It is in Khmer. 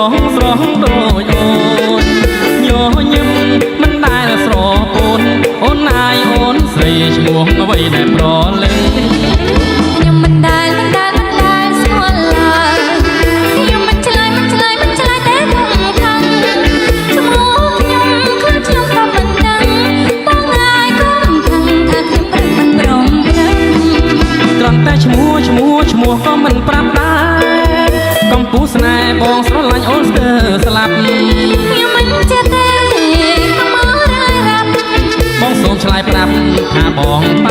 ស់ស្រស់ដូចអូនញញឹមមិនដែលស្រពោនអូនណាយអូនស្រីឈ្មោះអ្វីដែលប្រលឹង ខ្ញុំមិនដែលមិនដែលមិនដែលស្គាល់ឡើយខ្ញុំមិនឆ្លើយមិនឆ្លើយមិនឆ្លើយទេកុំខឹងឈ្មោះខ្ញុំខ្លួនខ្ញុំក៏មិនដឹងបងអាយកុំខឹងថាខ្ញុំប្រឹងមិនព្រមព្រឹង ត្រង់តែឈ្មោះឈ្មោះឈ្មោះក៏មិនប្រាប់ដែរកំពូស្នេហ៍បងស្រឡាញ់អូនស្ទើរស្លាប់ ខ្ញុំមិនចេះទេកុំមករាយរាប់ បងសូមឆ្លើយប្រាប់ថាបង